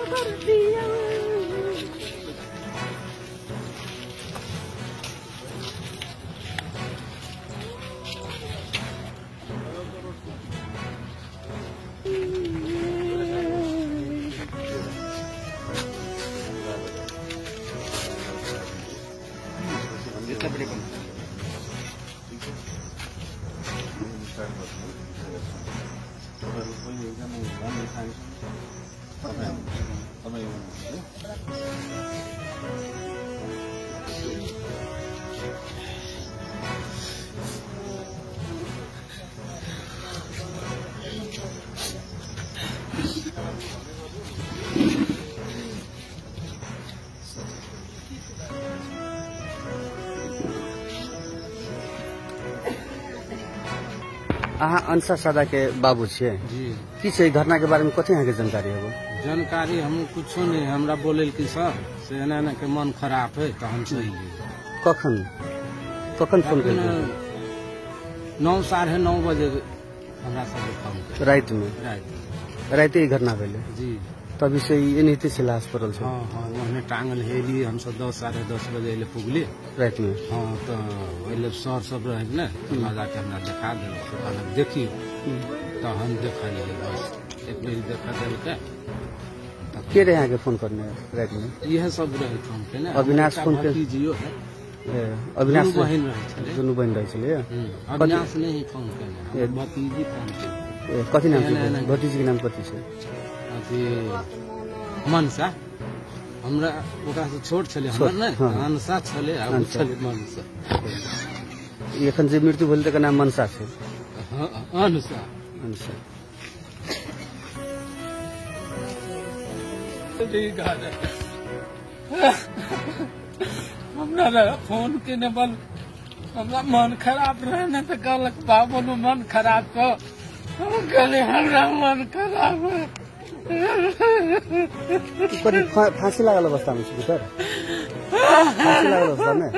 कर दियौ। अहाँ अंशा सादा के बाबू छियै जी। की छै घटना के बारे में, कथी अहाँके जानकारी होबो? जानकारी हम कुछो नहीं, हमरा बोलल कि सर से एना एना के मन खराब है तो हम चलि गेलियै। कखन कखन फोन केलकै? 9 साढ़े 9 बजे हमरा सबके फोन केलकै। राति में? राति। राति ई घटना भेलै जी। तभी से ई एनाहिते छै, लाश पड़ल छै? हाँ हाँ, ओहने टांगल हेली। हमसब 10 साढ़े 10 बजे अयले पुगली राति में। हाँ, तऽ ओहिले सर सब रहै ने, लऽ जाके हमरा देखा देलक, कहलक देखियौ, तऽ हम देखलियै, बस एक बेर देखा देलकै। के रहे अहाँके फोन करने राति में? इएह सब रहै फोन केने। अविनाश फोन के- भतीजियो है। ए, अविनाश? दुनू बहिन रहै छलै। दुनू बहिन रहै छलै? अविनाश नहीं फोन केने, हमर भतीजी फोन केने। ए, कथी नाम नहि, छै नहि। भतीजी के नाम कथी छै? अथी मनसा, हमरा ओकरा से छोट छलै हमर ने। हाँ। मनसा छलै आ ओ मनसा। छलै मनसा। ई एखन जे मृत्यु भेल तकर नाम मनसा छै? हाँ, अनसा। मनसा। हमरा रहे फोन केने बल हमरा मन खराब रहे ने, तऽ कहलक बाबू मन खराब छौ। हम कहलियै हमरा मन खराब है। कथी फाँसी लागल अवस्था में छै? सर, फाँसी लागल अवस्था में?